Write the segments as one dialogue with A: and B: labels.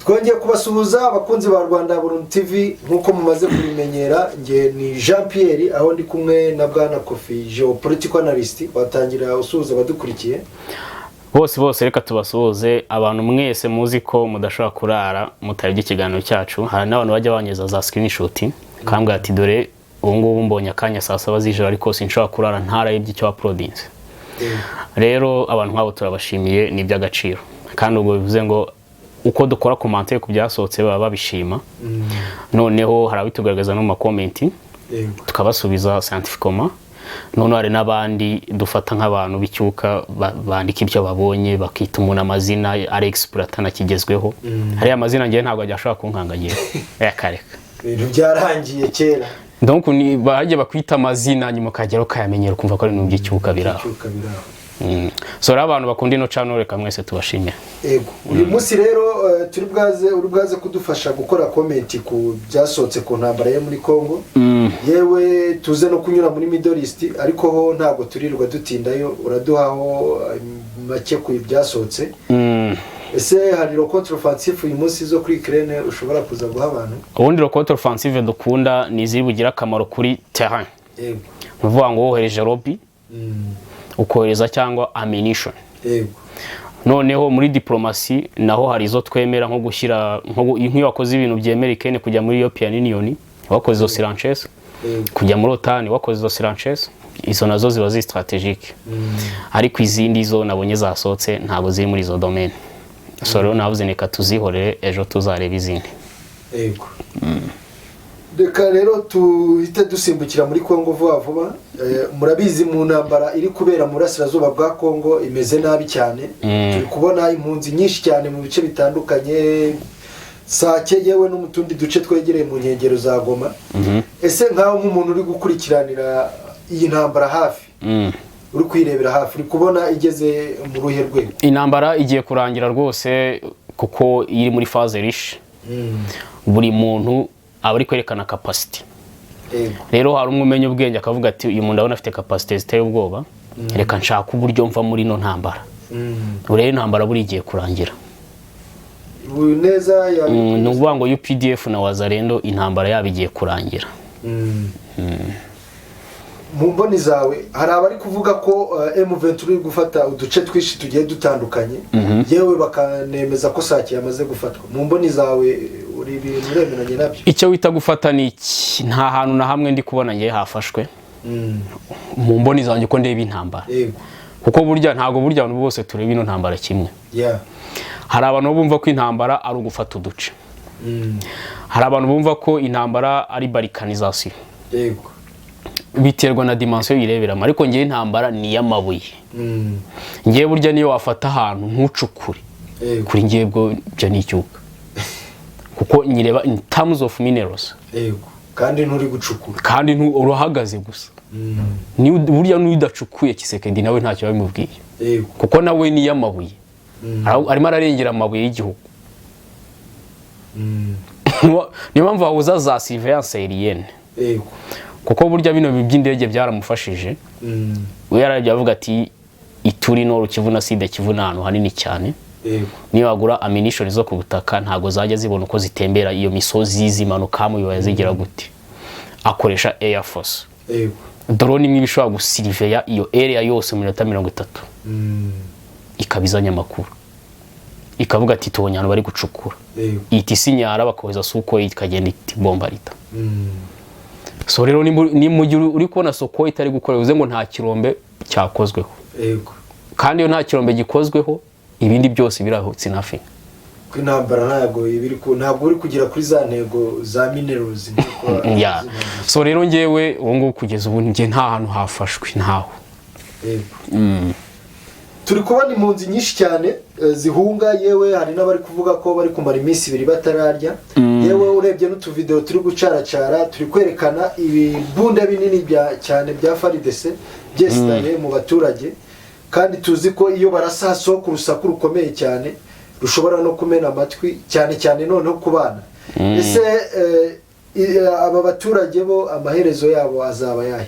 A: Twongeye kubasuhuza, abakunzi ba Rwanda Burundi TV. Nk'uko mumaze kubimenyera, nge ni Jean Pierre, aho ndi kumwe na bwana Kofi, geopolitical analyst. Watangira usuhuza abadukurikiye.
B: Bose bose, reka tubasuhuze. Abantu mwese muzi ko mudashobora kurara mutarebye ikiganiro cyacu. Hari n'abantu bajya banyeza za screenshot, kambwira ati: "Dore ubu ngubu mbonye akanya saa 7 z'ijoro, ariko sinshobora kurara ntararebye icyo uploadinze." Rero abantu nk'abo turabashimiye, ni iby'agaciro. Kandi ubwo bivuze ngo uko dukora commentaire ku byasohotse baba babishima. Noneho hari abitugaragaza no mu ma comment, tukabasubiza scientifiquement. Noneho hari n'abandi dufata nk'abantu b'icyuka, bandika ibyo babonye, bakita umuntu amazina Alex Platana kigezweho. Hariya amazina ngewe ntabwo ajya ashobora kunkangagira, yakareka.
A: Ibintu byararangiye kera.
B: Donc ni bajya bakwita amazina, nyuma ukagera ukayamenyera, ukumva ko ari ibintu by'icyuka biraho.
A: Icyuka biraho.
B: So rero abantu bakunda ino channel, reka mwese tubashimire.
A: Ego, uyu munsi rero turi bwaze uri bwaze kudufasha gukora comment ku byasohotse ku ntambara yo muri Congo, yewe tuze no kunyura muri Middle East, ariko ho ntabwo turirwa dutindayo. Uraduhaho make ku byasohotse. Ese hari contre offensive uyu munsi zo kuri Ukraine ushobora kuza guha abantu?
B: Ubundi contre offensive dukunda ni iziri bugira akamaro kuri terrain. Ni ukuvuga ngo wohereje lobby, ukohereza cyangwa ammunition. Noneho muri diplomasi naho hari izo twemera, nko gushyira nk'iyo wakoze ibintu byemera Ukraine kujya muri European Union, wakoze izo surenchères, kujya muri OTAN, wakoze izo surenchères, izo nazo ziba ziri stratégique. Ariko izindi zo nabonye zasohotse ntabwo ziri muri izo domaine. So rero navuze reka tuzihorere, ejo tuzareba izindi.
A: Yego, reka rero tuhite dusimbukira muri Congo vuba vuba. Murabizi, mu ntambara iri kubera mu burasirazuba bwa Congo imeze nabi cyane. Turi kubona impunzi nyinshi cyane mu bice bitandukanye, Sake, yewe no mu tundi duce twegereye mu nkengero za Goma. Ese nkaho nk'umuntu uri gukurikiranira iyi ntambara hafi, uri kuyirebera hafi, uri kubona igeze mu ruhe rwego?
B: Intambara igiye kurangira rwose, kuko iri muri phase riche. Buri muntu aba ari kwerekana capacité. Rero hari umwe umenya ubwenge, akavuga ati: "Uyu muntu ndabona afite capacité ziteye ubwoba, reka nshaka uburyo mva muri ino ntambara." Ubu rero intambara buri igiye kurangira.
A: Ubu neza ya
B: Ni ukuvuga ngo UPDF na Wazalendo intambara yabo igiye kurangira.
A: Mu mboni zawe, hari abari kuvuga ko M23 iri gufata uduce twinshi tugiye dutandukanye, yewe bakanemeza ko Sake yamaze gufatwa. Mu mboni zawe, uri ibintu uremeranye nabyo?
B: Icyo wita gufata ni iki? Nta hantu na hamwe ndi kubona ngiye hafashwe mu mboni zanjye uko ndeba intambara. Kuko burya ntabwo burya abantu bose tureba ino ntambara kimwe. Hari abantu bumva ko intambara ari ugufata uduce. Hari abantu bumva ko intambara ari balkanisation. Biterwa na dimension yireberamo, ariko ngewe intambara ni iy'amabuye. Ngewe burya niyo wafata ahantu ntucukure, kuri ngewe bwo ibyo ni icyuka, kuko nyireba in terms of minerals.
A: Yego, kandi nturi gucukura.
B: Kandi urahagaze gusa. Burya n'uyu udacukuye, Tshisekedi nawe ntacyo babimubwiye, kuko nawe ni iy'amabuye. Arimo ararengera amabuye y'igihugu. Niyo mpamvu habuza za surveillance aérienne, kuko burya bino by'indege byaramufashije. We yarabye avuga ati: "Ituri Nord Kivu na Sud Kivu ni ahantu hanini cyane. Niyo wagura ammunition zo ku butaka, ntabwo zajya zibona uko zitembera iyo misozi, zimanuka mu bibaya, zigira gute." Akoresha air force. Drone imwe iba ishobora gusiriveya iyo area yose mu minota 30, ikaba izanye amakuru, ikavuga ati: "Tubonye ahantu bari gucukura." Ihita isinyara, bakohereza Sukhoi, ikagenda ihita ibombarida. So rero ni mu gihe uri kubona Sukhoi itari gukora, bivuze ngo nta kirombe cyakozweho. Kandi iyo nta kirombe gikozweho, ibindi byose biri aho, it's nothing.
A: Ko intambara ntabwo ibiri ntabwo uri kugera kuri za ntego za minerals nk'uko
B: Yeah. So rero ngewe ubu ngubu, kugeza ubu, njye nta hantu hafashwe, ntaho.
A: Yego. Turi kubona impunzi nyinshi cyane zihunga, yewe hari n'abari kuvuga ko bari kumara iminsi 2 batararya. Yewe urebye n'utuvidewo turi gucaracara, turi kwerekana ibibunda binini cyane bya FARDC byesitaye mu baturage, kandi tuzi ko iyo barasa hasohoka urusaku rukomeye cyane rushobora no kumena amatwi, cyane cyane noneho ku bana. Ese aba baturage bo amaherezo yabo azaba yahe?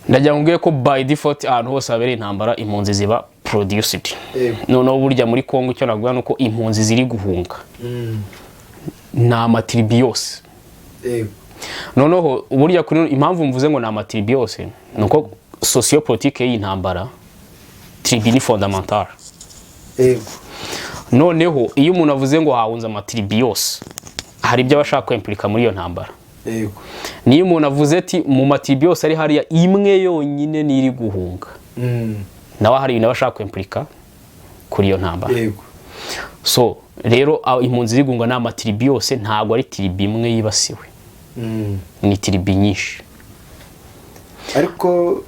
B: Ndagira ngo mbwire ko by default ahantu hose habereye intambara impunzi ziba produced.
A: Yego.
B: Noneho burya muri Congo, icyo navuga ni uko impunzi ziri guhunga ni amatribu yose. Noneho burya kuri impamvu mvuze ngo ni amatribu yose, ni uko sociopolitique y'iyi ntambara, tribu ni fondamentale. Noneho iyo umuntu avuze ngo hahunze amatribu yose, hari ibyo aba ashaka kwempirika muri iyo ntambara. Niyo umuntu avuze ati mu matribu yose ari hariya, imwe yonyine niri guhunga, nawe hari ibintu aba ashaka kwempirika kuri iyo ntambara. So rero impunzi ziri guhunga ni amatribu yose, ntabwo ari tribu imwe yibasiwe, ni tribu nyinshi.
A: Ariko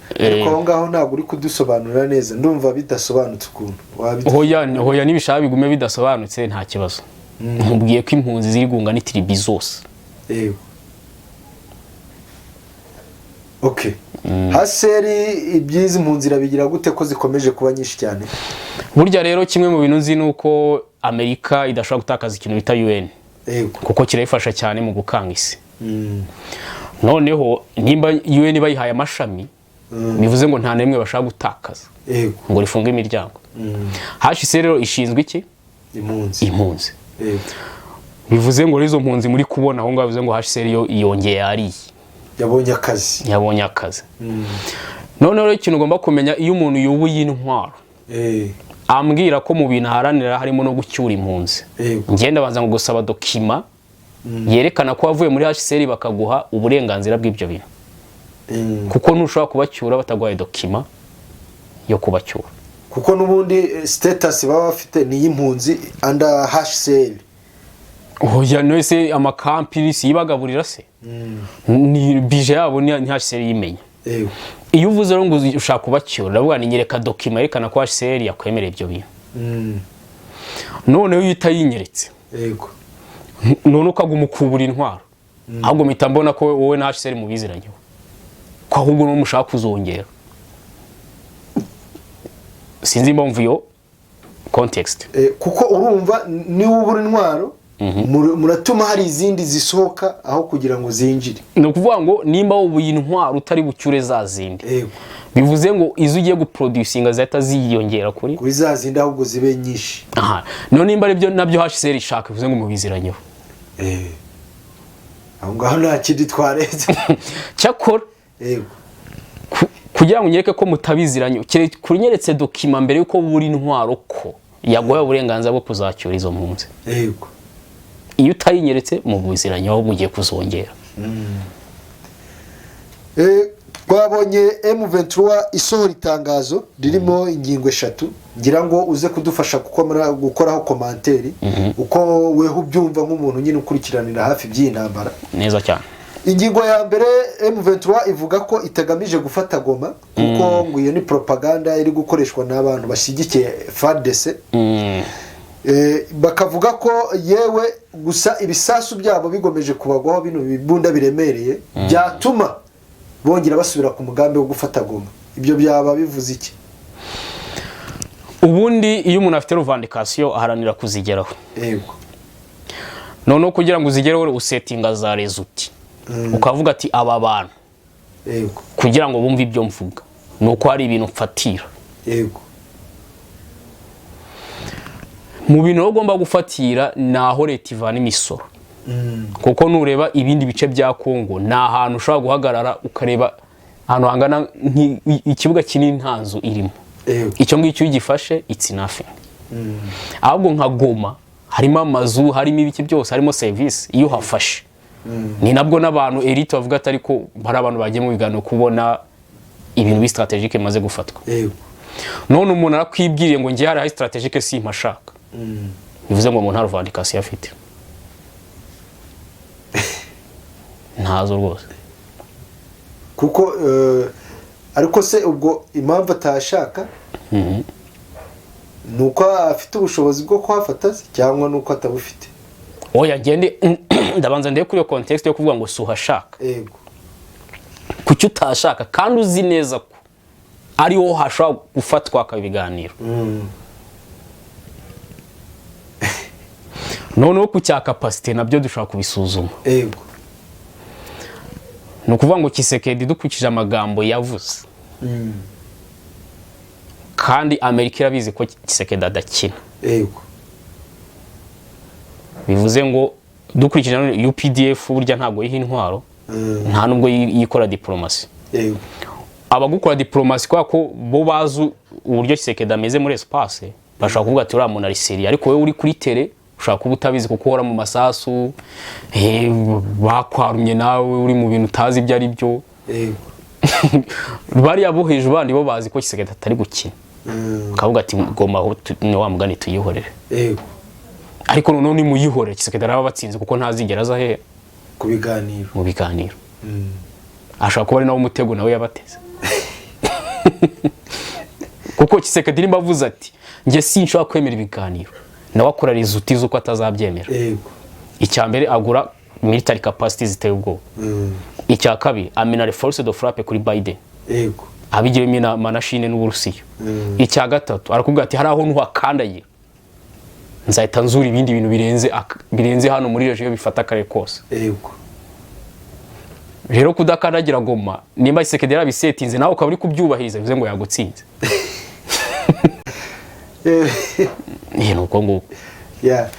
A: aho ngaho ntabwo uri kudusobanurira neza, ndumva bidasobanutse ukuntu.
B: Hoya hoya, nibishaka bigume bidasobanutse, nta kibazo. Nkubwiye ko impunzi ziri guhunga ni tribu zose.
A: Yego, okay. HCR iby'izi mpunzi irabigira gute ko zikomeje kuba nyinshi cyane?
B: Burya rero kimwe mu bintu nzi ni uko Amerika idashobora gutakaza ikintu bita UN, kuko kirayifasha cyane mu gukanga isi. Noneho nimba UN bayihaye amashami, bivuze ngo nta na rimwe bashaka gutakaza ngo rifunge imiryango. HCR rero ishinzwe iki?
A: Impunzi.
B: Impunzi. Bivuze ngo izo mpunzi muri kubona aho ngaho, bivuze ngo HCR yo yongeye ariye.
A: Yabonye akazi.
B: Yabonye akazi. Noneho rero ikintu ugomba kumenya, iyo umuntu yubuye intwaro, ambwira ko mu bintu aharanira harimo no gucyura impunzi, ngenda banza ngo gusaba document yerekana ko wavuye muri HCR bakaguha uburenganzira bw'ibyo bintu, kuko ntushobora kubacyura bataguhaye document yo kubacyura.
A: Kuko n'ubundi status baba bafite ni iy'impunzi under HCR.
B: Oya, none amakampi si yibagaburira se? Ni budget yabo, ni HCR yimenya. Iyo uvuze rero ngo ushaka kubacyura, uravuga ni nyereka document yerekana ko HCR yakwemerera ibyo bintu. Noneho iyo utayinyeretse, none ukaguma ukubura intwaro, ahubwo mpita mbona ko wowe na HCR mubiziranyeho, ko ahubwo n'uwo mushaka kuzongera. Sinzi impamvu iyo context.
A: Kuko urumva niba ubura intwaro, muratuma hari izindi zisohoka aho kugira ngo zinjire.
B: Ni ukuvuga ngo nimba wubuye intwaro utari bucyure za zindi, bivuze ngo izo ugiye guproducinga zihita ziyongera kuri
A: kuri za zindi, ahubwo zibe nyinshi.
B: Aha none nimba aribyo nabyo HCR ishaka, bivuze ngo mubiziranyeho.
A: Aho ngaho nta kindi twarenze.
B: Cyakora kugira ngo unyereke ko mutabiziranye, kunyeretse document mbere yuko buri intwaro ko yaguhaye uburenganzira bwo kuzacyura izo mpunzi. Iyo utayinyeretse, mubiziranye, aho mugiye kuzongera.
A: Twabonye M23 isohora itangazo ririmo ingingo eshatu, ngira ngo uze kudufasha gukoraho commentaire uko weho ubyumva nk'umuntu nyine ukurikiranira hafi by'iyi ntambara.
B: Neza cyane.
A: Ingingo ya mbere, M23 ivuga ko itagamije gufata Goma, kuko ngo iyo ni propaganda iri gukoreshwa n'abantu bashyigikiye FARDC. Bakavuga ko yewe gusa ibisasu byabo bigomeje kubagwaho, bino bibunda biremereye, byatuma bongera basubira ku mugambi wo gufata Goma. Ibyo byaba bivuze iki?
B: Ubundi iyo umuntu afite revendication, aharanira kuzigeraho. Noneho kugira ngo uzigereho, usetinga za résultats, ukavuga ati aba bantu, kugira ngo bumve ibyo mvuga, ni uko hari ibintu mfatira. Mu bintu rero ugomba gufatira ni aho leta ivana imisoro, kuko nureba ibindi bice bya Kongo, ni ahantu ushobora guhagarara ukareba ahantu hangana ikibuga kinini nta nzu irimo. Icyo ngicyo iyo ugifashe, it's nothing. Ahubwo nka Goma harimo amazu, harimo ibiki byose, harimo serivisi. Iyo uhafashe, ni nabwo n'abantu elite bavuga ati ariko hari abantu bagiye mu biganiro kubona ibintu bi stratégique bimaze gufatwa. None umuntu arakwibwiriye ngo ngiye hariya stratégique simpashaka, bivuze ngo umuntu nta revendication afite, ntazo rwose.
A: Kuko ariko se ubwo impamvu atashaka ni uko afite ubushobozi bwo kuhafata se, cyangwa ni uko atabufite?
B: Oya, ngende ndabanza ndebe kuri iyo context yo kuvuga ngo si uhashaka. Kuki utashaka kandi uzi neza ko ariho hashobora gufatwa hakaba ibiganiro? Noneho ku cya capacité nabyo dushobora kubisuzuma. Ni ukuvuga ngo Tshisekedi, dukurikije amagambo yavuze, Kandi Amerika irabizi ko Tshisekedi adakina. Bivuze ngo dukurikije nanone UPDF, burya ntabwo yiha intwaro, nta nubwo yikora diplomasi. Abagukora diplomasi, kubera ko bo bazi uburyo Tshisekedi ameze muri espace, bashobora kuvuga ati: "Uriya muntu ari sérieux." Ariko wowe uri kuri terrain ushobora kuba utabizi, kuko uhora mu masasu, bakwarumye, nawe uri mu bintu utazi ibyo ari byo. Bariya bo hejuru bandi bo bazi ko Tshisekedi atari gukina, bakavuga ati: "Goma aho ni wa mugani tuyihorere." Ariko noneho nimuyihorere, Tshisekedi araba batsinze, kuko ntazigera aza hehe?
A: Ku biganiro.
B: Mu biganiro. Ashobora kuba ari nawe umutego nawe yabateze, kuko Tshisekedi nimba avuze ati: "Njye sinshobora kwemera ibiganiro", nawe akora résultat z'uko atazabyemera. Icya mbere, agura military capacity ziteye ubwoba. Icya kabiri, amena force de frappe kuri Biden, abigiyemo inama na Chine n'Uburusiya. Icya gatatu, arakubwira ati: "Hari aho ntuhakandagira nzahita nzura ibindi bintu birenze birenze hano muri région, bifata akarere kose." Rero kudakandagira Goma, nimba Tshisekedi yarabisetinze nawe ukaba uri kubyubahiriza, bivuze ngo yagutsinze. Ni uko nguko.
A: Yeah.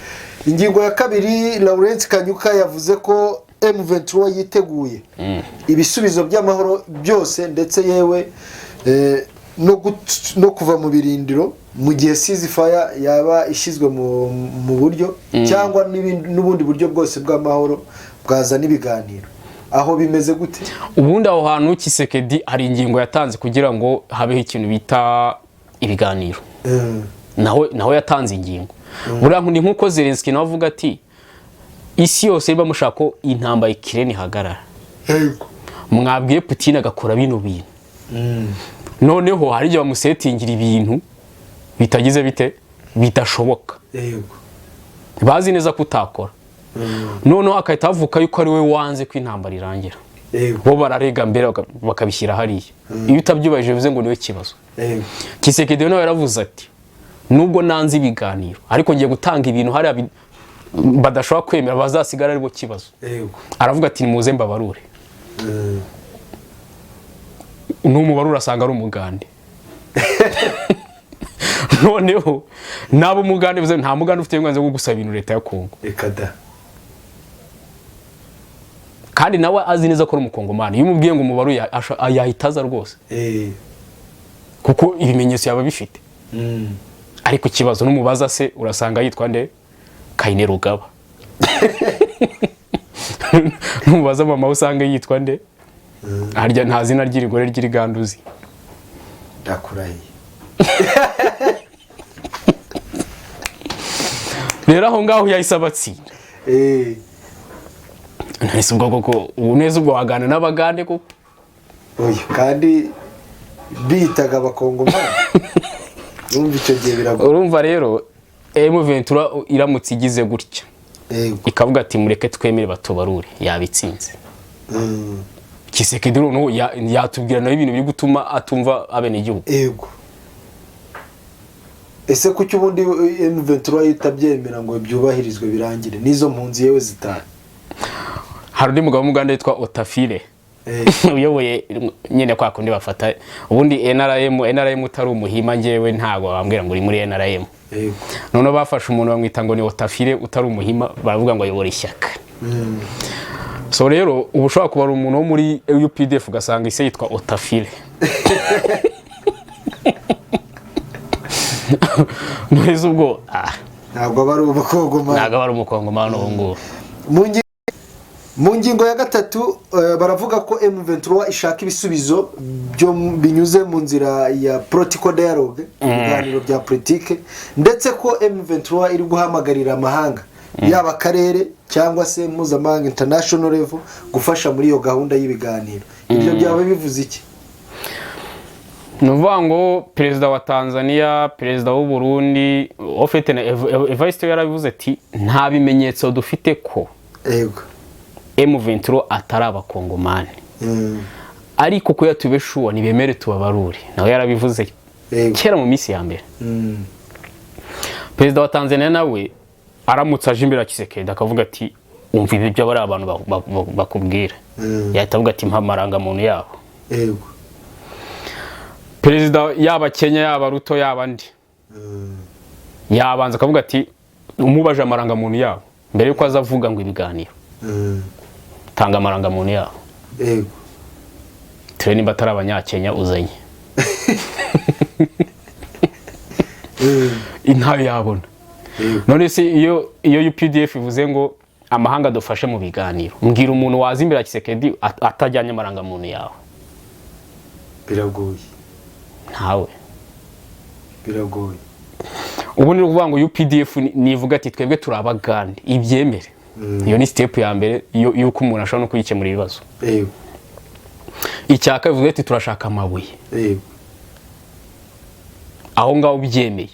A: Ingingo ya kabiri, Lawrence Kanyuka yavuze ko M23 yiteguye ibisubizo by'amahoro byose, ndetse yewe no kuva mu birindiro mu gihe ceasefire yaba ishyizwe mu buryo, cyangwa n'ubundi buryo bwose bw'amahoro bwazana ibiganiro. Aho bimeze gute?
B: Ubundi aho hantu Tshisekedi hari ingingo yatanze kugira ngo habeho ikintu bita ibiganiro. Naho yatanze ingingo. Buriya ni nk'uko Zelensky nawe avuga ati: "Isi yose, niba mushaka ko intambara Ukraine ihagarara, mwabwiye Putin agakora bino bintu." Noneho hari igihe bamusetingira ibintu bitagize bite, bidashoboka, bazi neza ko utakora, noneho agahita havuka yuko ari we wanze ko intambara irangira. Bo bararega mbere bakabishyira hariya. Iyo utabyubahirije, bivuze ngo niwe kibazo. Tshisekedi nawe yaravuze ati: "Nubwo nanze ibiganiro, ariko ngiye gutanga ibintu hariya badashobora kwemera, bazasigara aribo kibazo." Aravuga ati: "Nimuze mbabarure." N'umubarura asanga ari umugande. Noneho naba umugande, bivuze nta mugande ufite uburenganzira bwo gusaba ibintu leta ya Kongo.
A: Reka da.
B: Kandi nawe azi neza ko ari umukongomani. Iyo umubwiye ngo umubaruye, yahita aza rwose, kuko ibimenyetso yaba bifite. Ariko ikibazo, n'umubaza se urasanga yitwa nde? Kayine Rugaba. Numubaza mama we, usanga yitwa nde? Harya nta zina ry'irigore ry'iriganduzi.
A: Ndakurahiye.
B: Rero aho ngaho yahise abatsinda. Nahise ubwo koko ubu neza ubwo wagana n'abagande koko?
A: Oya, kandi biyitaga abakongomani, urumva icyo gihe biragoye.
B: Urumva rero M23 iramutse igize gutya, ikavuga ati: "Mureke twemere batubarure", yabitsinze. Tshisekedi noneho yatubwira nawe ibintu biri gutuma atumva abenegihugu.
A: Yego. Ese kuki ubundi M23 itabyemera ngo byubahirizwe, birangire, n'izo mpunzi yewe zitaha?
B: Hari undi mugabo w'umugande witwa Otafire uyoboye nyine kwa kundi bafata ubundi NRM. NRM utari umuhima, njyewe ntabwo bambwira ngo uri muri NRM. Noneho bafashe umuntu bamwita ngo ni Otafire, utari umuhima, baravuga ngo ayobora ishyaka. So rero ubu ushobora kubara umuntu wo muri UPDF, ugasanga ise yitwa Otafire. None ubwo
A: Ntabwo aba ari umukongomani.
B: Ntabwo aba ari umukongomani ubu ngubu.
A: Mu ngingo ya gatatu, baravuga ko M23 ishaka ibisubizo byo binyuze mu nzira ya political dialogue, ibiganiro bya politike, ndetse ko M23 iri guhamagarira amahanga, yaba akarere cyangwa se mpuzamahanga, international level, gufasha muri iyo gahunda y'ibiganiro. Ibyo byaba bivuze iki?
B: Ni ukuvuga ngo perezida wa Tanzania, perezida w'u Burundi, ofite na Evariste, yarabivuze ati: "Nta bimenyetso dufite ko M23 atari abakongomani, ariko ko tube sure, ntibemere tubabarure." Nawe yarabivuze kera mu minsi ya mbere. Perezida wa Tanzania nawe aramutse aje imbere ya Tshisekedi akavuga ati: "Umva ibi byo bari abantu bakubwira", yahita avuga ati: "Mpa amarangamuntu yabo." Perezida yaba Kenya, yaba Ruto, yaba andi, yabanza akavuga ati umubaje amarangamuntu yabo mbere yuko aza avuga ngo ibiganiro. Tanga amarangamuntu yabo, turebe nimba atari Abanyakenya uzanye. Ntayo yabona. None se iyo UPDF ivuze ngo amahanga dufashe mu biganiro, mbwira umuntu waza imbere ya Tshisekedi atajyanye amarangamuntu yawe?
A: Biragoye.
B: Ntawe.
A: Biragoye.
B: Ubu ni ukuvuga ngo UPDF nivuga ati twebwe turi Abagande, ibyemere. Iyo ni step ya mbere y'uko umuntu ashobora no kuyikemura ibibazo. Icya kabiri, ivuga ati turashaka amabuye. Aho ngaho ubyemeye,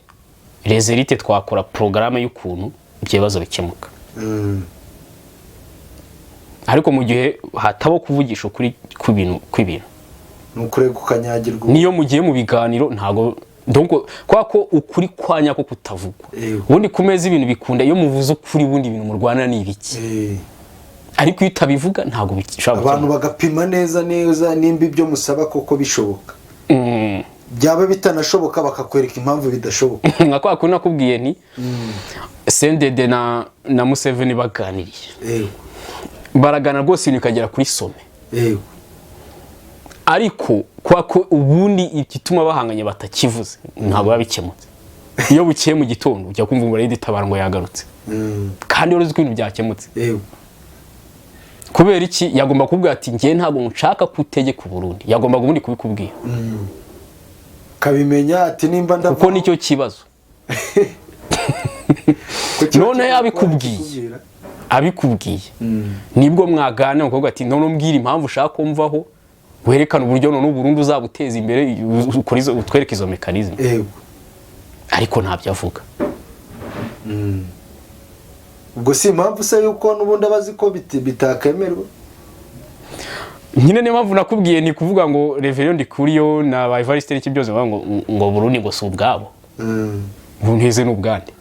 B: résultat twakora porogaramu y'ukuntu ibyo bibazo bikemuka. Ariko mu gihe hataba kuvugisha ukuri kw'ibintu,
A: Ni ukurega ukanyagirwa.
B: Niyo mugiye mu biganiro ntago, donc kubera ko ukuri kwa nyako kutavugwa. Ubundi ku meza ibintu bikunda iyo muvuze ukuri. Ubundi ibintu murwana ni ibiki? Ariko iyo utabivuga ntabwo bishobora
A: Abantu
B: gukemuka.
A: bagapima neza neza nimba ibyo musaba koko bishoboka. Byaba bitanashoboka, bakakwereka impamvu bidashoboka.
B: Nka kwa kundi nakubwiye nti CNDD na Museveni baganiriye, baragana rwose, ibintu bikagera kuri sommet. Ariko kubera ko ubundi igituma bahanganye batakivuze, ntabwo biba bikemutse. Iyo bukeye mu gitondo ujya kumva ngo Tabara ngo yagarutse, kandi wari uzi ko ibintu byakemutse. Kubera iki? Yagomba kubwira ati ngewe ntabwo nshaka ko utegeka Burundi. Yagombaga ubundi kubikubwira.
A: Kabimenya ati nimba ndava
B: Kuko nicyo kibazo.
A: Ko kiba
B: None
A: kiba
B: yabikubwiye.
A: kikubwira.
B: Abikubwiye nibwo mwaganira, mukavuga ati none umbwira impamvu ushaka ko mvaho, werekane uburyo none Burundi uzabuteza imbere, utwereke izo mécanismes. Ariko ntabyo avuga.
A: Ubwo si impamvu se yuko n'ubundi aba azi ko bitakemerwa?
B: Nyine niyo mpamvu nakubwiye, ni kuvuga ngo Reverien Ndikuriyo na ba Evariste n'iki byose bavuga ngo Burundi ngo si ubwabo. Ubu nteze n'ubwande.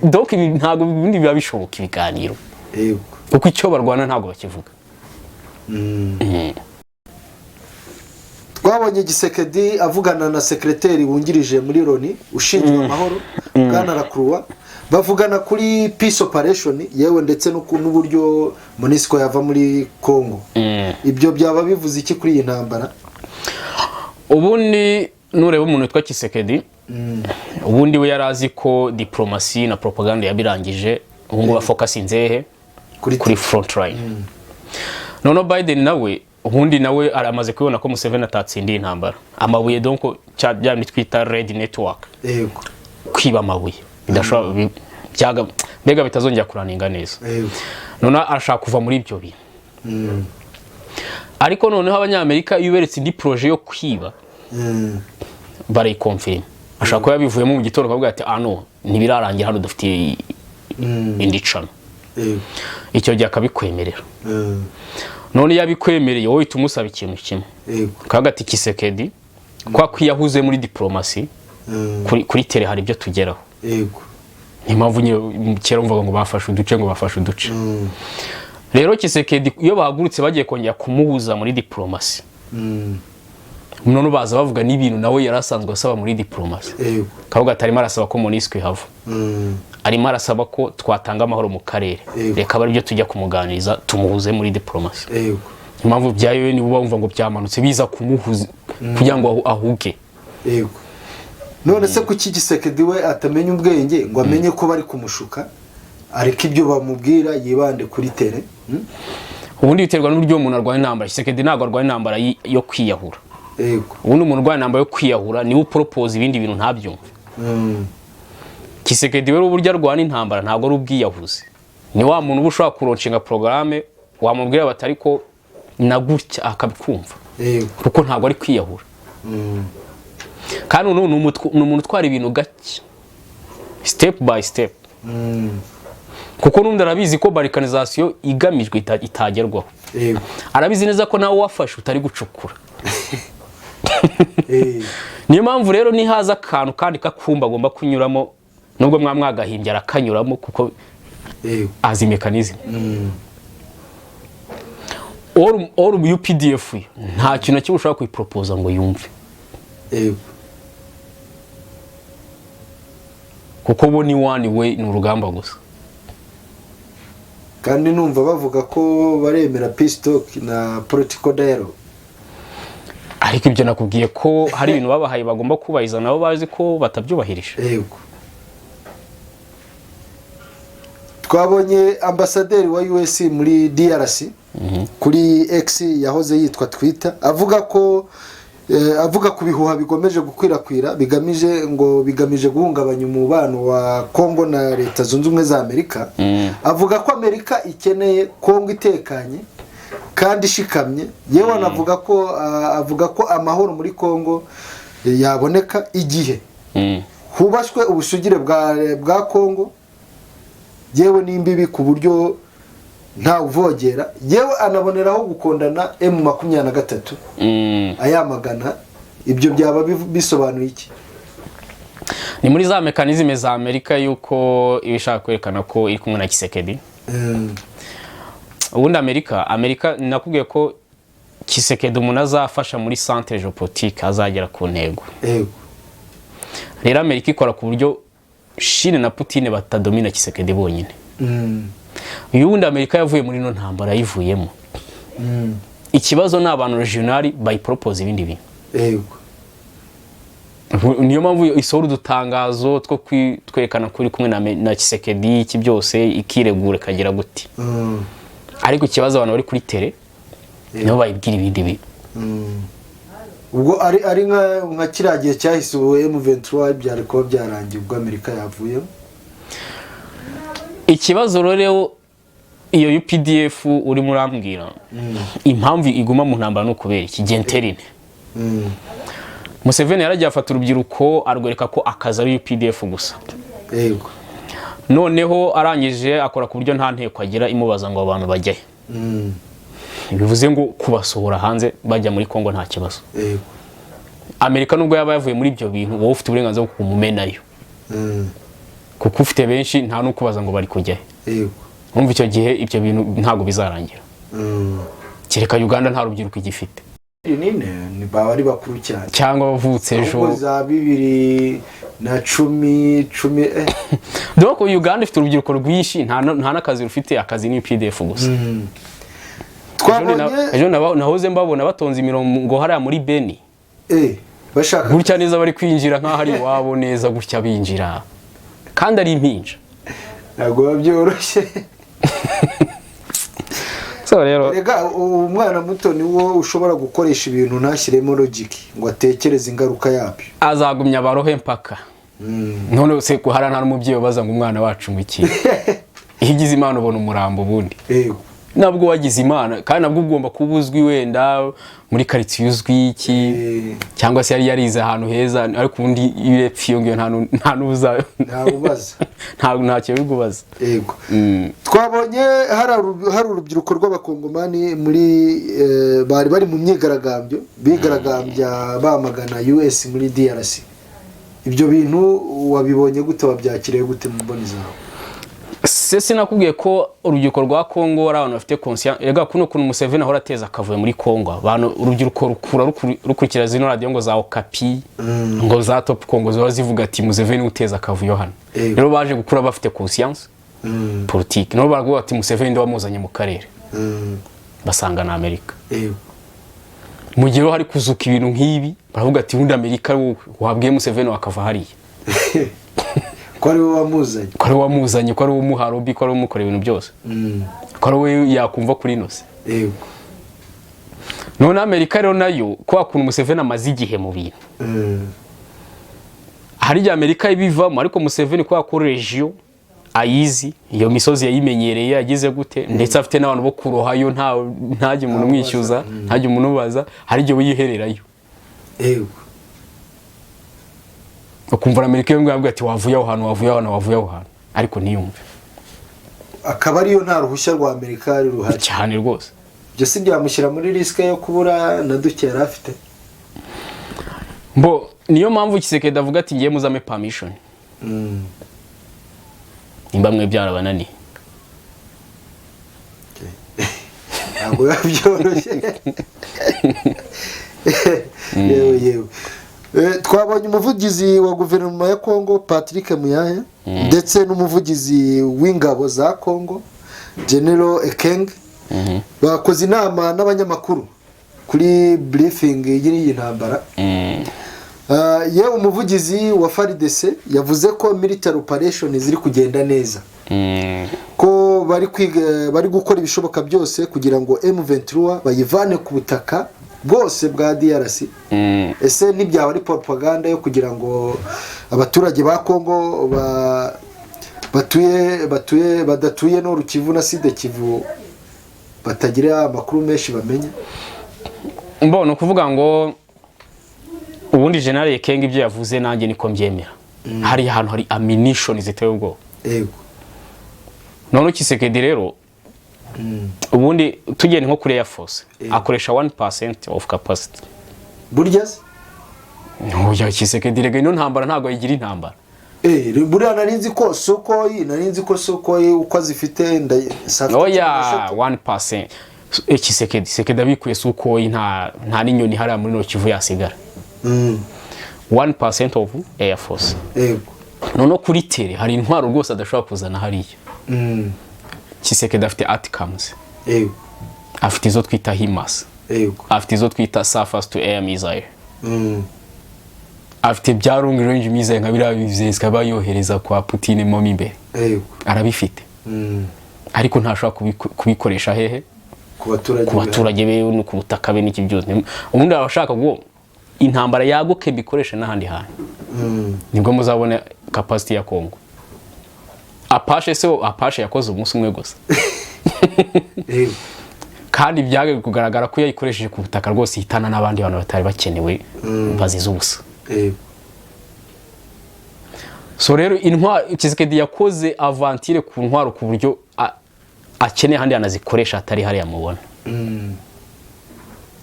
B: Donc ibi ntabwo ubundi biba bishoboka ibiganiro, kuko icyo barwana ntabwo bakivuga.
A: Twabonye Tshisekedi avugana na secrétaire wungirije muri Loni ushinzwe amahoro, bwana Lacroix, bavugana kuri peace operation, yewe ndetse n'uburyo MONUSCO yava muri Congo. Ibyo byaba bivuze iki kuri iyi ntambara?
B: Ubundi nureba umuntu witwa Tshisekedi, ubundi we yari azi ko diplomasi na propaganda yabirangije, ubu ngubu afocusinze hehe?
A: Kuri
B: Kuri front line. Noneho Biden nawe ubundi nawe aramaze kubibona ko Museveni atatsindiye intambara amabuye, donc cya bya bindi twita red network, kwiba amabuye bidashobora mbega bitazongera kuraninga neza. Noneho arashaka kuva muri ibyo bintu. Ariko noneho Abanyamerika iyo uberetse indi projet yo kwiba, barayiconfirma. Ashobora kuba yabivuyemo mu gitondo akavuga ati ah no, ntibirarangira, hano dufite indi cano. Icyo gihe akabikwemerera. None iyo abikwemereye, wowe uhita umusaba ikintu kimwe. Kavuga ati Tshisekedi, kwa kwiyahuze muri diplomasi, kuri terrain hari ibyo tugeraho. Niyo mpamvu nyine kera mvuga ngo bafashe uduce, ngo bafashe uduce. Rero Tshisekedi iyo bahagurutse bagiye kongera kumuhuza muri diplomasi, none baza bavuga n'ibintu nawe yari asanzwe asaba muri diplomasi. Kavuga ati arimo arasaba ko MONUSCO ihava, arimo arasaba ko twatanga amahoro mu karere. Reka abe aribyo tujya kumuganiriza, tumuhuze muri diplomasi. Impamvu bya UN uba wumva ngo byamanutse biza kumuhuza kugira ngo ahuge.
A: Yego. None se kuki Tshisekedi we atamenya ubwenge ngo amenye ko bari kumushuka, ariko ibyo bamubwira yibande kuri terrain?
B: Ubundi biterwa n'uburyo umuntu arwanya intambara. Tshisekedi ntabwo arwanya intambara yo kwiyahura. Ubundi umuntu urwanya intambara yo kwiyahura niwe uporopoza ibindi bintu ntabyumve. Tshisekedi we uburyo arwana intambara ntabwo ari ubwiyahuzi. Ni wa muntu uba ushobora kulaunchinga porogaramu, wamubwira bati ariko na gutya, akabikumva, kuko ntabwo ari kwiyahura. Kandi ubu ni umuntu utwara ibintu gake, step by step, kuko n'undi arabizi ko balkanisation igamijwe itagerwaho. Arabizi neza ko nawe wafashe utari gucukura. Niyo mpamvu rero nihaza akantu kandi kakumba agomba kunyuramo, nubwo mwa mwagahimbye, arakanyuramo kuko azi mécanisme. Or UPDF yo, nta kintu na kimwe ushobora kuyiporopoza ngo yumve, kuko bo ni one way, ni urugamba gusa.
A: Kandi numva bavuga ko baremera peace talk na political dialogue.
B: Ariko ibyo nakubwiye ko hari ibintu babahaye bagomba kubahiriza, nabo bazi ko batabyubahirije.
A: Yego, twabonye ambasaderi wa US muri DRC kuri X, yahoze yitwa Twitter, avuga ko avuga ku bihuha bigomeje gukwirakwira bigamije guhungabanya umubano wa Congo na Leta Zunze Ubumwe za Amerika. Avuga ko Amerika ikeneye Congo itekanye kandi ishikamye. Yewe anavuga ko avuga ko amahoro muri Congo yaboneka igihe hubashywe ubusugire bwa Congo, yewe n'imbibi, ku buryo nta uvogera. Yewe anaboneraho gukondana M23, ayamagana. Ibyo byaba bisobanuye iki?
B: Ni muri za mécanismes za Amerika yuko iba ishaka kwerekana ko iri kumwe na Tshisekedi. Ubundi Amerika nakubwiye ko Tshisekedi umuntu azafasha muri centre géopolitique azagera ku ntego. Rero Amerika ikora ku buryo Chine na Putin batadomina Tshisekedi bonyine. Uyu wundi, Amerika yavuye muri ino ntambara, yayivuyemo. Ikibazo ni abantu régional bayipropose ibindi bintu. Niyo mpamvu isohora udutangazo two twerekana ko iri kumwe na Tshisekedi, iki byose, ikiregura ikagira guti. Ariko ikibazo, abantu bari kuri terrain nibo bayibwira ibindi bintu.
A: Ubwo ari nka kiriya gihe cyahise, ubu M23 byari kuba byarangiye ubwo Amerika yavuyemo.
B: Ikibazo rero, iyo UPDF urimo urambwira, impamvu iguma mu ntambara ni ukubera iki? Genterine. Museveni yaragiye afata urubyiruko, arwereka ko akazi ari UPDF gusa. Noneho arangije akora ku buryo nta nteko agira imubaza ngo abantu bajyahe. Bivuze ngo kubasohora hanze bajya muri Congo nta kibazo. Amerika nubwo yaba yavuye muri ibyo bintu, wowe ufite uburenganzira bwo kumumenayo, kuko ufite benshi, nta n'ukubaza ngo bari kujyahe. Urumva icyo gihe ibyo bintu ntabwo bizarangira, kereka Uganda nta rubyiruko igifite.
A: Nine ni baba ari bakuru cyane.
B: Cyangwa bavutse ejo.
A: Ahubwo za 2010, 10.
B: Donc Uganda ifite urubyiruko rwinshi, nta n'akazi rufite, akazi ni UPDF gusa.
A: Twabonye
B: Ejo nahoze mbabona batonze imirongo hariya muri Beni.
A: Bashaka
B: Gutya neza bari kwinjira nk'aho ari iwabo neza, gutya binjira kandi ari impinja.
A: Ntabwo biba byoroshye.
B: So rero
A: Rega umwana muto niwo ushobora gukoresha ibintu ntashyiremo logic ngo atekereze ingaruka yabyo.
B: Azagumya barohe mpaka none se ko hariya nta n'umubyeyi ubaza ngo umwana wacu ngo iki. Iyo ugize Imana ubona umurambo ubundi. Nabwo wagize Imana, kandi nabwo ugomba kuba uzwi, wenda muri karitsiye uzwi iki, cyangwa se yari yarize ahantu heza. Ariko ubundi iyo urebye iyo ngiyo, nta n'uza.
A: Ntawe ubaza.
B: Ntacyo bigubaza.
A: Yego, twabonye hari urubyiruko rw'Abakongomani muri bari bari mu myigaragambyo, bigaragambya bamagana US muri DRC. Ibyo bintu wabibonye gute? Wabyakiriye gute mu mboni zawe?
B: Se sinakubwiye ko urubyiruko rwa Kongo ari abantu bafite conscience? Rega kuno kuntu Museveni ahora ateza akavuyo muri Kongo, abantu urubyiruko rukura rukurikira zino radiyo ngo za Okapi, ngo za Top Congo, ziba zivuga ati Museveni uteza akavuyo hano. Rero baje gukura bafite conscience politique, nabo baravuga bati Museveni ndi wamuzanye mu karere, basanga na Amerika. Mu gihe rero hari kuzuka ibintu nk'ibi, baravuga ati ubundi Amerika wowe wabwiye Museveni wakava hariya.
A: Ko ari we wamuzanye.
B: Ko ari we wamuzanye, ko ari we umuha lobby, ko ari we umukorera ibintu byose, ko ari we yakumva kuri ino se. None Amerika rero nayo, kwa kuntu Museveni amaze igihe mu bintu, hari igihe Amerika ibivamo, ariko Museveni kubera ko région ayizi, iyo misozi yayimenyereye, yagize gute, ndetse afite n'abantu bo kurohayo, ntajye umuntu umwishyuza, ntajye umuntu ubaza, hari igihe wihererayo. Ukumva Amerika iyo ngiyo ati wavuye aho hantu, wavuye aho hantu, wavuye aho hantu, ariko ntiyumve.
A: Akaba ariyo nta ruhushya rwa Amerika ruhari.
B: Cyane rwose.
A: Ibyo si byamushyira muri risque yo kubura na duke yari afite?
B: Mbo niyo mpamvu Tshisekedi avuga ati ngiye muzame permission nimba mwe byarabananiye.
A: Ntabwo biba byoroshye. Yewe yewe. Twabonye umuvugizi wa guverinoma ya Congo, Patrick Muyaya, ndetse n'umuvugizi w'ingabo za Congo, General Ekeng, bakoze inama n'abanyamakuru kuri briefing y'iyi ntambara. Yewe, umuvugizi wa FARDC yavuze ko military operation ziri kugenda neza, ko bari kwiga, bari gukora ibishoboka byose kugira ngo M23 bayivane ku butaka bwose bwa DRC. Ese ntibyaba ari propaganda yo kugira ngo abaturage ba Congo batuye badatuye Nord Kivu na Sud Kivu batagira amakuru menshi bamenya?
B: Mbona ukuvuga ngo ubundi General Ekenge ibyo yavuze nanjye niko mbyemera. Hari ahantu hari ammunition ziteye ubwoba. None Tshisekedi rero, ubundi tugenda nko kuri Air Force, akoresha 1% of capacity.
A: Burya se?
B: Oya, Tshisekedi rega ino ntambara ntabwo yigira intambara.
A: Buriya nari nzi ko Sukhoi uko zifite
B: Oya, 1%. Tshisekedi abikuye Sukhoi, nta n'inyoni hariya muri Nord Kivu yasigara. 1% of Air Force. Noneho kuri terrain hari intwaro rwose adashobora kuzana hariya. Tshisekedi afite ATACMS, afite izo twita HIMARS, afite izo twita surface to air missile, afite bya long range missile nka biriya zikaba yohereza kwa Putin mo imbere. Arabifite, ariko ntashobora kubikoresha hehe?
A: Ku baturage.
B: Ku baturage be no ku butaka be n'iki byose. Ubundi aba ashaka ngo intambara yaguke, bikoreshe n'ahandi hantu. Nibwo muzabona capacity ya Congo. Apache se, Apache yakoze umunsi umwe gusa. Kandi byaje kugaragara ko yayikoresheje ku butaka rwose ihitana n'abandi bantu batari bakenewe, bazize ubusa. So rero intwaro Tshisekedi yakoze aventure ku ntwaro ku buryo akeneye ahandi hanazikoresha atari hariya mubona.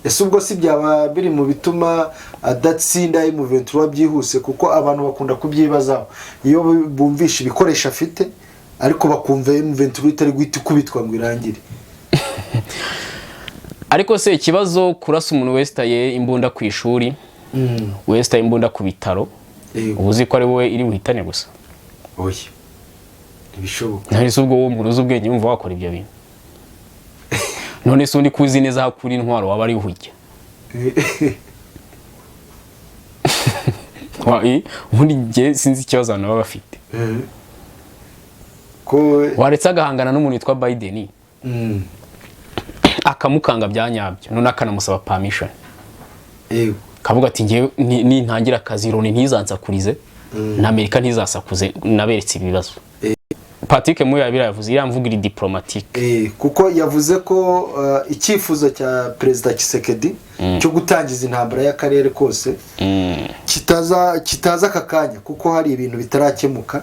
A: Ese ubwo si byaba biri mu bituma adatsinda M23 byihuse? Kuko abantu bakunda kubyibazaho iyo bumvisha ibikoresho afite, ariko bakumva M23 itari guhita ikubitwa ngo irangire.
B: Ariko se ikibazo kurasa umuntu wesitaye imbunda ku ishuri, wesitaye imbunda ku bitaro, uba uzi ko ari wowe iri buhitane gusa?
A: Oya, ntibishoboka.
B: None se ubwo wowe umuntu uzi ubwenge wumva wakora ibyo bintu? None se undi kuzi neza aho akura intwaro waba ari ujya? Ubundi njye sinzi ikibazo abantu baba bafite.
A: Ko
B: Waretse agahangana n'umuntu witwa Biden, akamukanga bya nyabyo, none akanamusaba permission, kavuga ati: "Ngewe nintangira akazi, Loni ntizansakurize na Amerika ntizasakuze, naberetse ibibazo." Patrick Muyaya yavuze iriya mvugo iri diplomatique.
A: Kuko yavuze ko icyifuzo cya Perezida Tshisekedi cyo gutangiza intambara y'akarere kose kitaza aka kanya, kuko hari ibintu bitarakemuka.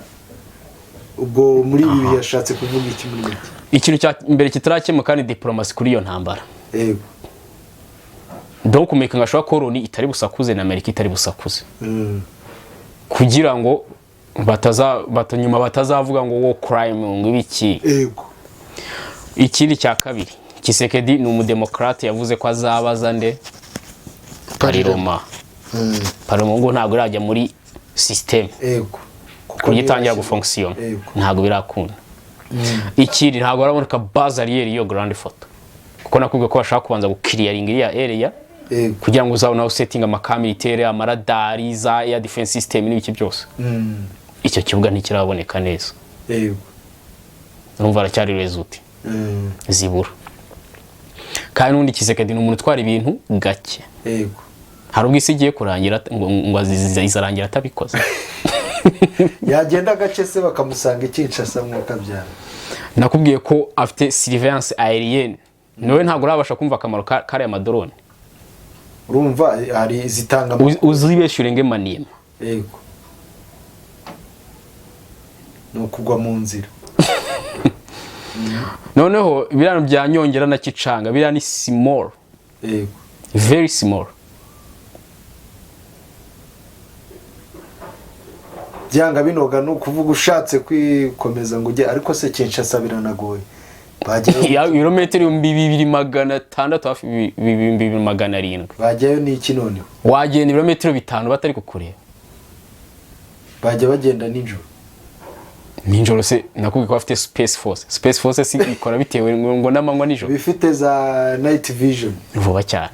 A: Ubwo muri ibi bihe yashatse kuvuga iki muri make?
B: Ikintu cya mbere kitarakemuka ni diplomasi kuri iyo ntambara. Donc kumeka ngo ashobora ko Loni itari busakuze na Amerika itari busakuze, kugira ngo bataza nyuma batazavuga ngo war crime, ngo ibiki. Ikindi cya kabiri, Tshisekedi ni umudemokrate, yavuze ko azabaza nde? Parlement. Parlement ngo ntabwo irajya muri système
A: Kuko
B: ku buryo itangira
A: niba-
B: gufonctionna. Ntabwo birakunda. Ikindi, ntabwo haraboneka base arrière y'iyo grande photo, kuko nakubwiye ko bashaka kubanza guclearinga iriya area kugira ngo uzabone aho setting amacamp militaire, amaradari, za air defense system n'ibiki byose. Icyo kibuga ntikiraboneka neza. Urumva aracyari résultat zibura. Kandi n'ubundi Tshisekedi ni umuntu utwara ibintu gake. Hari ubwo isi igiye kurangira ngo izarangira atabikoze.
A: Yagenda gake se bakamusanga i Kinshasa, mwuka byara.
B: Nakubwiye ko afite surveillance aérienne. Nawe ntabwo urabasha kumva akamaro kariya madrone.
A: Urumva hari izitanga
B: Uzibeshye urenge Maniema.
A: Yego, ni ukugwa mu nzira.
B: Noneho biriya bya Nyongera na Kicanga, biriya ni small, very small.
A: Byanga binoga, ni ukuvuga ushatse kwikomeza ngo ujye, ariko se Kinshasa biranagoye. Bajyayo.
B: Ibirometero 2600, hafi 2700.
A: Bajyayo n'iki noneho?
B: Wagenda ibirometero 5 batari kukureba.
A: Bajya bagenda nijoro.
B: Nijoro se? Nakubwiye ko bafite space force. Space force si ikora bitewe ngo n'amanywa nijoro?
A: Bifite za night vision.
B: Vuba cyane.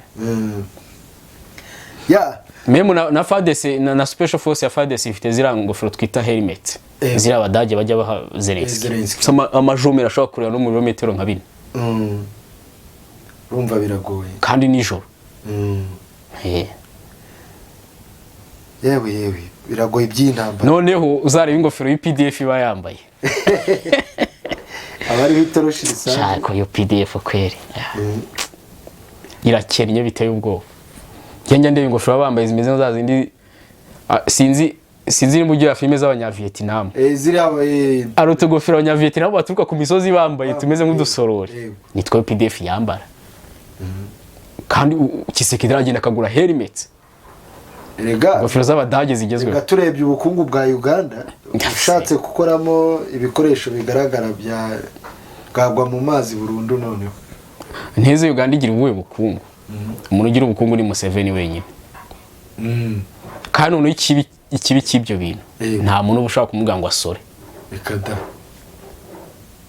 A: Ya.
B: Même na FARDC na special force ya FARDC ifite ziriya ngofero twita helmet, ziriya abadage bajya baha Zelensky.
A: Zelensky.
B: So, amajomero ashobora kureba no mu birometero nka 4.
A: Urumva biragoye.
B: Kandi nijoro.
A: Yewe yewe, biragoye iby'intambara.
B: Noneho uzareba ingofero y'UPDF iba yambaye.
A: Aba ariho itoroshi risanzwe.
B: Shaka iyo UPDF kweri irakennye biteye ubwoba. Njya ndeba ingofero baba bambaye zimeze nka za zindi, sinzi nimba ugira filime z'Abanyavietnam.
A: Ziriya.
B: Hari utugofero Abanyavietnam baturuka ku misozi bambaye tumeze nk'udusorori. Nitwo UPDF yambara. Kandi Tshisekedi aragenda akagura helmet,
A: Erega
B: ingofero z'Abadage zigezweho.
A: Reka, turebye ubukungu bwa Uganda, ushatse gukoramo ibikoresho bigaragara bya bwagwa mu mazi burundu noneho.
B: Nteze Uganda igira ubuhe bukungu? Umuntu ugira ubukungu ni Museveni wenyine. Kandi noneho ikibi cy'ibyo bintu, nta muntu uba ushobora kumubwira ngo asore.
A: Reka da,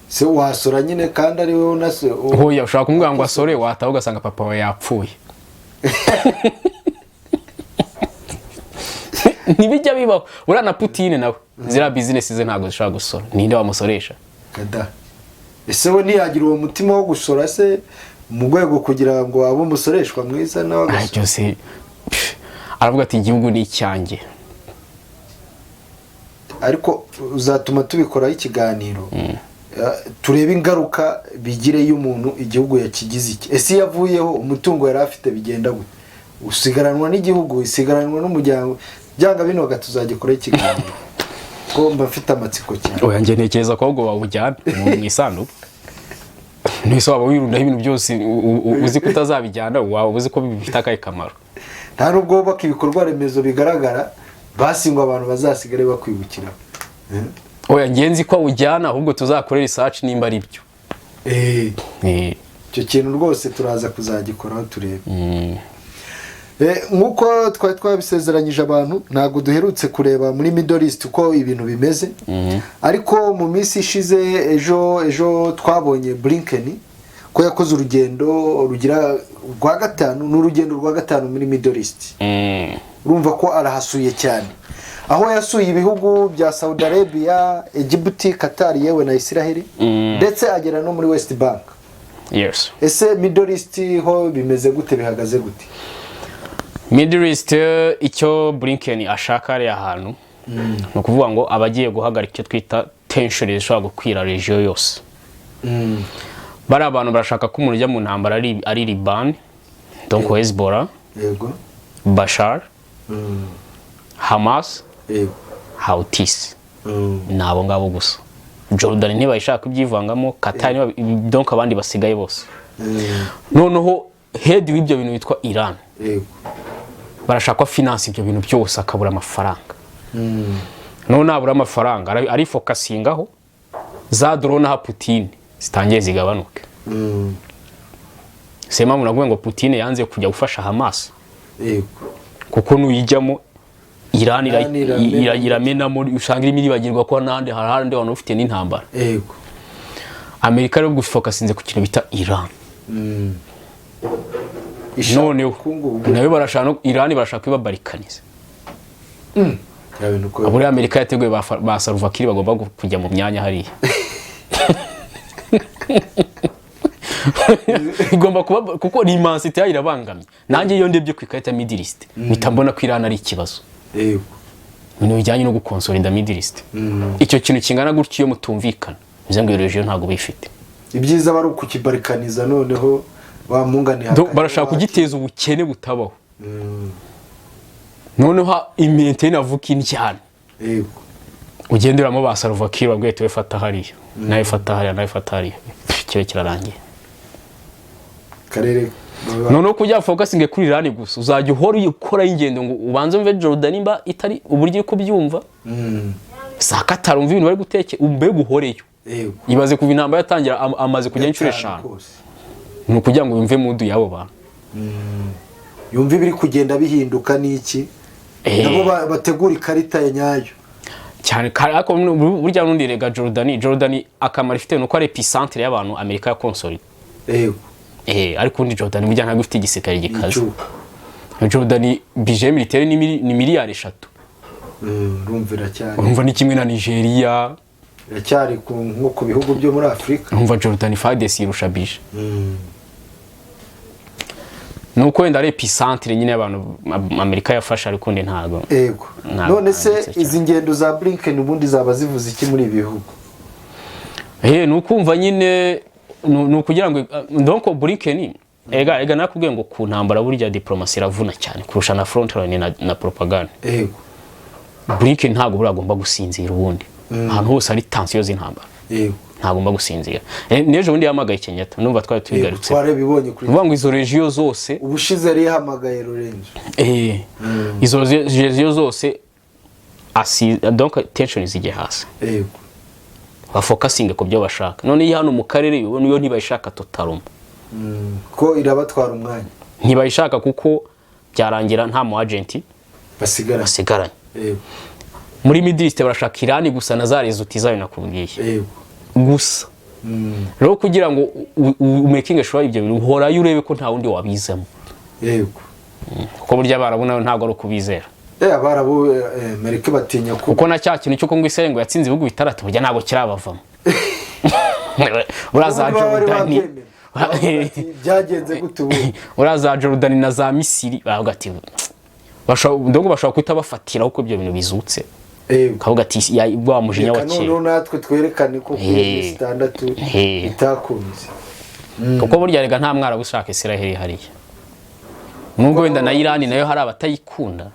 A: se wasora nyine kandi ari wowe unase
B: Hoya, ushobora kumubwira ngo asore, wataha ugasanga papa wawe yapfuye. Ntibijya bibaho. Uriya na Putine nawe ziriya bizinesi ze ntabwo zishobora gusora. Ninde wamusoresha?
A: Kada, ese we ntiyagira uwo mutima wo gusora se, mu rwego kugira ngo abe umusoreshwa mwiza nawe
B: Ay,
A: agasora?
B: Byose pff, aravuga ati: "Igihugu ni icyanjye."
A: Ariko uzatuma tubikoraho ikiganiro, turebe ingaruka bigire iyo umuntu igihugu yakigize iki. Ese iyo avuyeho umutungo yari afite bigenda gute? Usigaranwa n'igihugu, usigaranwa n'umuryango? Byanga binoga tuzagikoraho ikiganiro, ko mba mfite amatsiko cyane.
B: Oya, njye ntekereza ko ahubwo bawujyana mu isanduku. Ntese waba wirundaho ibintu byose uzi ko utazabijyana? Waba uzi ko bifite akahe kamaro?
A: Nta nubwo wubaka ibikorwa remezo bigaragara basi ngo abantu bazasigare bakwibukira.
B: Oya, njye nzi ko awujyana, ahubwo tuzakorera research nimba ari byo.
A: Icyo kintu rwose turaza kuzagikoraho turebe. Nk'uko twari twabisezeranyije abantu, ntabwo duherutse kureba muri Middle East uko ibintu bimeze, ariko mu minsi ishize, ejo ejo twabonye Blinken ko yakoze urugendo rugira rwa gatanu. Ni urugendo rwa gatanu muri Middle East. Urumva ko arahasuye cyane, aho yasuye ibihugu bya Saudi Arabia, Egypt, Qatar yewe na Israel, ndetse agera no muri West Bank. Ese Middle East ho bimeze gute, bihagaze gute?
B: Middle East, icyo Blinken ashaka hariya hantu ni ukuvuga ngo aba agiye guhagarika icyo twita tension zishobora gukwira region yose. Bariya abantu barashaka ko umuntu ujya mu ntambara ari Liban, donc Hezbollah, Bashar, Hamas, Houthis. Ni abo ngabo gusa. Jordan ntibayishaka ibyivangamo, Qatar donc abandi basigaye bose. Noneho head w'ibyo bintu witwa Iran. Barashaka ko finance ibyo bintu byose akabura amafaranga. Noneho nabura amafaranga arifocusingaho za drone aha Putin zitangiye zigabanuke. Si impamvu navuga ngo Putin yanze kujya gufasha Hamas, kuko nuyijyamo Iran
A: Iran iramena.
B: Iramenamo, usanga irimo iribagirwa ko n'ahandi hari ahandi hantu ufite n'intambara. Amerika rero gufocusinze ku kintu bita Iran.
A: Ishaka
B: Noneho
A: ubukungu
B: nayo barashaka Iran barashaka kuyibabalkaniza.
A: Ya bintu uko
B: Muri Amerika yateguye ba Salva Kiir bagomba kujya mu myanya hariya. Igomba kuba kuko ni immensité yayo irabangamye. Nanjye iyo ndebye ku ikarita ya Middle East mpita mbona ko Iran ari ikibazo, ibintu bijyanye no guconsolida Middle East. Icyo kintu kingana gutyo iyo mutumvikana, bivuze ngo iyo region ntabwo bifite.
A: Ibyiza bari ukukibalkaniza noneho wa mungane.
B: Barashaka kugiteza ubukene butabaho, noneho imentene avuka indyana. Ugenderamo ba Salva Kiir babwiye tuwe fata hariya, nawe fata hariya, nawe fata hariya, kibe kirarangiye.
A: Karere
B: Noneho kujya focusinge kuri Iran gusa, uzajya uhora ukora ingendo ngo ubanze umve Jordan nimba itari uburyo uri kubyumva, za Qatar umve ibintu bari guteke, mbega uhoreyo. Ibaze kuva intambara yatangira, amaze kujya inshuro
A: Gatanu
B: 5.
A: kose.
B: Ni ukugira ngo yumve mood y'abo bantu.
A: Yumve ibiri kugenda bihinduka n'iki, nabo bategura ikarita ya nyayo.
B: Cyane, ariko burya n'undi rega Jordani akamaro ifite ni uko ari épicentre y'abantu Amerika ya console. Ariko ubundi Jordani burya ntabwo ifite igisirikare gikaze.
A: Icyuho.
B: Jordani budget militaire ni miliyari 3.
A: Urumva iracyari
B: Urumva ni kimwe na Nigeria.
A: Iracyari nko ku bihugu byo muri Afurika.
B: Urumva Jordani FARDC irusha budget, ni uko wenda ari épicentre nyine y'abantu Amerika yafashe, ariko undi ntabwo Ntabwo
A: None se
B: nanditse cyane.
A: izi ngendo za Blinken ubundi zaba zivuze iki muri ibi bihugu?
B: Ni ukumva nyine, ni ukugira ngo, donc Blinken, ega nakubwiye ngo ku ntambara burya diplomasi iravuna cyane kurusha na front line na propaganda. Blinken ntabwo buriya agomba gusinzira. Ubundi ahantu hose hari tension z'intambara ntagomba gusinzira. N'ejo bundi yahamagaye Kenyatta, numva twari tubigarutse.
A: Twarabibonye kuri
B: Uvuga ngo izo région zose.
A: Ubushize yari yahamagaye Lorenzo.
B: Izo région zose donc tension zijye hasi, bafocusinge ku byo bashaka. None iyo hano mu karere yo niyo ntibayishaka totalement.
A: Ko irabatwara umwanya.
B: Ntibayishaka kuko byarangira nta mu agent
A: basigara
B: basigaranye. Muri Middle East barashaka Irani gusa na za résultats zayo nakubwiye gusa. Rero kugira ngo umakinge sure ibyo bintu, uhorayo urebe ko nta wundi wabizamo, kuko burya Abarabu nawe ntabwo ari ukubizera.
A: Abarabu, Amerika batinya ko
B: Kuko na cya kintu cy'uko ngo Israel ngo yatsinze ibihugu bitandatu, burya ntabwo kirabavamo. Buriya za
A: Ubundi baba bari
B: Jordani
A: babyemera. Bavuga ati, "Byagenze gute ubu?"
B: Buriya za Jordani na za Misiri baravuga ati donc bashobora guhita bafatira uko ibyo bintu bizutse, kavuga ati wa mujinya wa
A: Reka
B: kera.
A: Noneho natwe twerekane ko kuri minsi 6 bitakunze.
B: Kuko burya rega nta mwarabu ushaka Israel hariya, nubwo wenda na Irani nayo hari abatayikunda,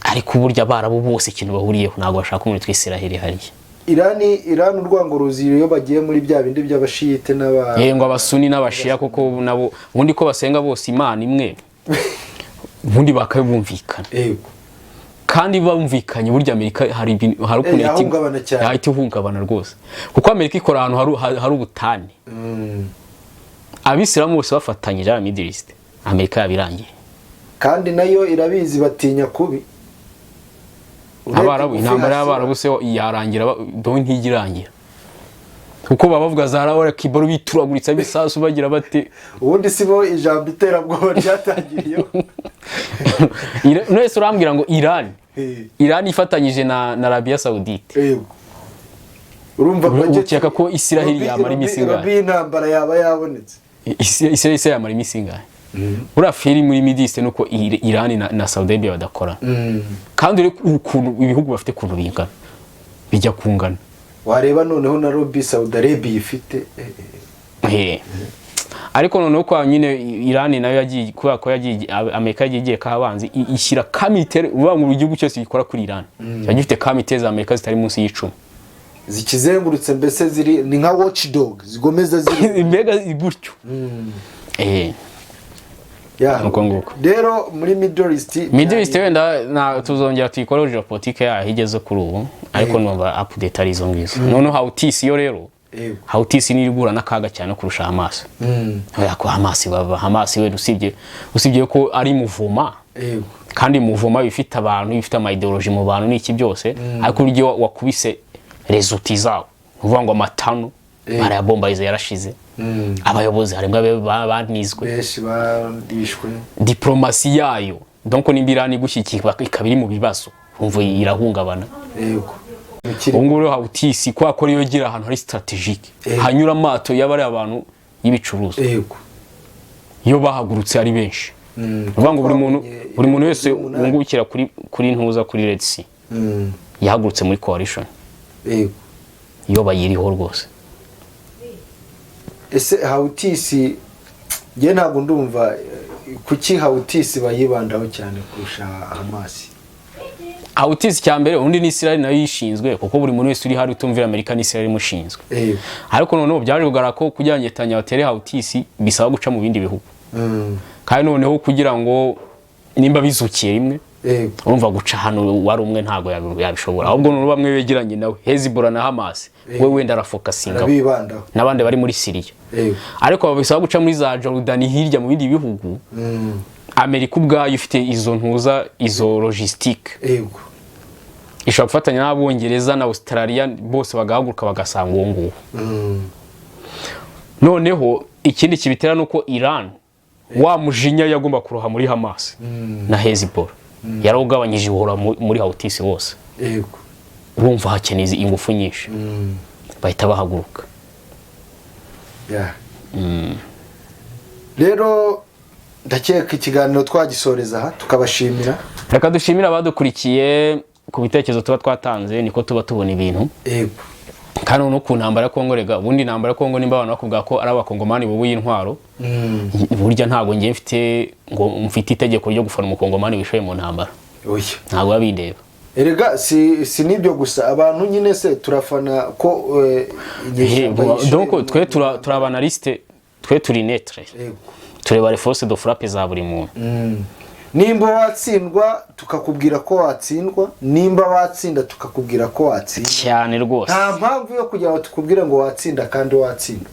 B: ariko burya Abarabu bose ikintu bahuriyeho, ntabwo bashaka umuntu witwa Israel hariya.
A: Irani urwango ruzira iyo bagiye muri bya bindi by'abashiyite n'aba
B: Ngo Abasuni n'Abashiya, kuko nabo ubundi ko basenga bose Imana imwe, ubundi bakabumvikana. Kandi bumvikanye, burya Amerika hari ibintu, hari ukuntu
A: Yahungabana cyane.
B: Yahita ihungabana rwose, kuko Amerika ikora ahantu hari ubutane. Abisilamu bose bafatanyije aba Middle East, Amerika yabirangiye.
A: Kandi nayo irabizi, batinya kubi. Urebye
B: Abarabu,
A: gufi
B: intambara
A: hasi.
B: y'Abarabu se yarangira, do ntijya irangira, kuko baba bavuga za rawara kibaro, bituraguritsa ibisasu, bagira bate.
A: Ubundi si bo ijambo iterabwoba ryatangiriyeho?
B: None urambwira ngo Iran ifatanyije na Arabia Saudite,
A: Urumva budget-
B: ukeka ko Israel yamara iminsi ingahe?
A: Lobby y'intambara yaba yabonetse.
B: Israel se yamara iminsi ingahe? Buriya feri muri Middle East nuko Iran na Saudi Arabia badakora, kandi urebe ukuntu ibihugu bafite, ukuntu bingana, bijya kungana.
A: Wareba noneho na lobby Saudi Arabia ifite.
B: Ariko noneho kwa nyine Iran nayo yagiye, kubera ko yagiye, Amerika yagiye igiye kabanzi ishyira kamite, uvuga ngo igihugu cyose gikora kuri Iran kiba gifite kamite za Amerika zitari munsi y'10.
A: Zikizengurutse mbese, ziri ni nka watchdog zigomeza ziri.
B: Mbega gutyo. Nuko nguko.
A: Rero muri Middle East
B: Middle East wenda na tuzongera tuyikoreho geopolitique yaho igeze kuri ubu, ariko numva update ari izo ngizo. Noneho Houthis yo rero, Houthis ni guhura n'akaga cyane kurusha Hamas. Oya, ko Hamas baba Hamas we, usibye ko ari mouvement, kandi mouvement ifite abantu, ifite ama idéologie mu bantu n'iki byose, ariko uburyo wakubise résultats zawo, ni ukuvuga ngo amatanu barayabombariza yarashize, abayobozi harimo banizwe,
A: benshi barishwe.
B: Diplomasi yayo, donc nimba Iran igushyigikiye ikaba iri mu bibazo, umva irahungabana.
A: Mukiri
B: Ubu ngubu rero Houthis, kubera ko ariyo igira ahantu hari stratégique, hanyura amato y'abari abantu y'ibicuruzwa, iyo bahagurutse ari benshi, ni ukuvuga ngo buri muntu wese
A: 8.
B: wungukira kuri ntuza, kuri Red Sea, yahagurutse muri coalition, iyo bayiriho rwose.
A: Ese Houthis, njye ntabwo ndumva, kuki Houthis bayibandaho cyane kurusha Hamas?
B: Houthis cya mbere ubundi ni Israel nayo yishinzwe, kuko buri muntu wese uri hari utumvira Amerika ni Israel imushinzwe. Ariko noneho byaje kugaragara ko kugira ngo Netanyahu atere Houthis bisaba guca mu bindi bihugu, kandi noneho kugira ngo nimba bizukiye rimwe. Urumva guca hano wari umwe ntabwo yabishobora, ahubwo ni bamwe begeranye nawe, Hezbollah na Hamas, we wenda arafocusinga
A: Arabibandaho.
B: n'abandi bari muri Syria. Ariko bisaba guca muri za Jordan, hirya mu bindi bihugu. Amerika ubwayo ifite izo ntuza, izo logistique, ishobora gufatanya n'Abongereza na Australia, bose bagahaguruka bagasanga uwo nguwo. Noneho ikindi kibitera ni uko Iran, wa mujinya yagomba kuroha muri Hamas na Hezbollah, yarawugabanyije, ihora muri Houthis bose. Urumva hakeneye ingufu nyinshi, bahita bahaguruka.
A: Yeah. Rero ndakeka ikiganiro twagisoreza aha, tukabashimira.
B: Reka dushimire abadukurikiye ku bitekerezo tuba twatanze, niko tuba tubona ibintu. Kandi no ku ntambara ya Kongo, rega ubundi intambara ya Kongo, nimba abantu bakubwira ko ari Abakongomani bubuye intwaro, burya ntabwo ngiye mfite ngo mfite itegeko ryo gufana Umukongomani wishoye mu ntambara.
A: Oya.
B: Ntabwo biba bindeba.
A: Erega si n'ibyo gusa, abantu nyine se turafana ko inyeshyamba yishoye
B: Donc twe turi aba analyste, twe turi neutre. Tureba les forces de frappe za buri muntu.
A: Nimba watsindwa tukakubwira ko watsindwa, nimba watsinda tukakubwira ko watsinda.
B: Cyane rwose.
A: Nta mpamvu yo kugira ngo tukubwire ngo watsinda kandi watsinda.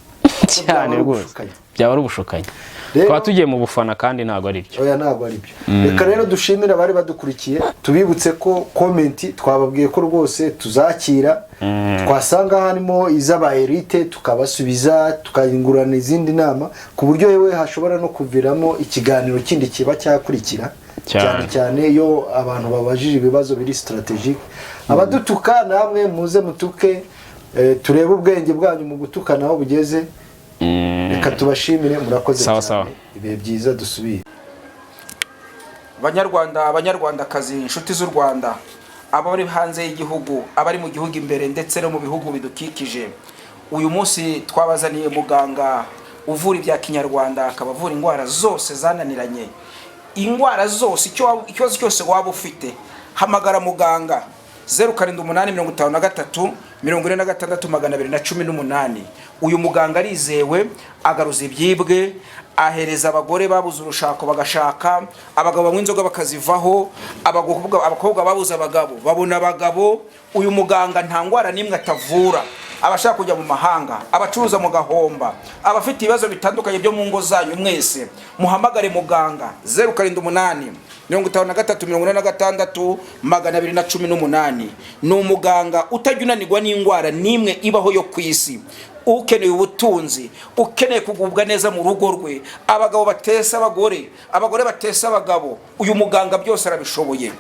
B: Cyane
A: Byaba ari
B: rwose.
A: ubushukanyi.
B: Byaba ari ubushukanyi. Twaba tugiye mu bufana kandi ntabwo ari byo.
A: Oya, ntabwo ari byo. Reka rero dushimire abari badukurikiye, tubibutse ko comment twababwiye ko rwose tuzakira, twasanga harimo iz'aba elite tukabasubiza, tukayungurana izindi nama, ku buryo yewe hashobora no kuviramo ikiganiro kindi kiba cyakurikira.
B: Cyane.
A: Cyane cyane iyo abantu babajije ibibazo biri stratégique. Abadutuka namwe muze mutuke, turebe ubwenge bwanyu mu gutukana aho bugeze. Reka tubashimire, murakoze
B: Sawa,
A: cyane.
B: sawa.
A: Ibihe byiza, dusubire.
C: Banyarwanda, Banyarwandakazi, inshuti z'u Rwanda, abari hanze y'igihugu, abari mu gihugu imbere ndetse no mu bihugu bidukikije, uyu munsi twabazaniye muganga uvura ibya kinyarwanda, akaba avura indwara zose zananiranye, indwara zose, ikibazo cyose waba ufite, hamagara muganga 0785346218. Uyu muganga arizewe, agaruza ibyibwe, ahereza abagore babuze urushako bagashaka, abagabo banywa inzoga bakazivaho, abakobwa babuze abagabo babona abagabo. Uyu muganga nta ndwara n'imwe atavura. Abashaka kujya mu mahanga, abacuruza mu gahomba, abafite ibibazo bitandukanye byo mu ngo zanyu, mwese muhamagare muganga 0785346218. Ni umuganga utajya unanirwa n'indwara n'imwe ibaho yo ku isi. Ukeneye ubutunzi, ukeneye kugubwa neza mu rugo rwe, abagabo batesa abagore, abagore batesa abagabo, uyu muganga byose arabishoboye.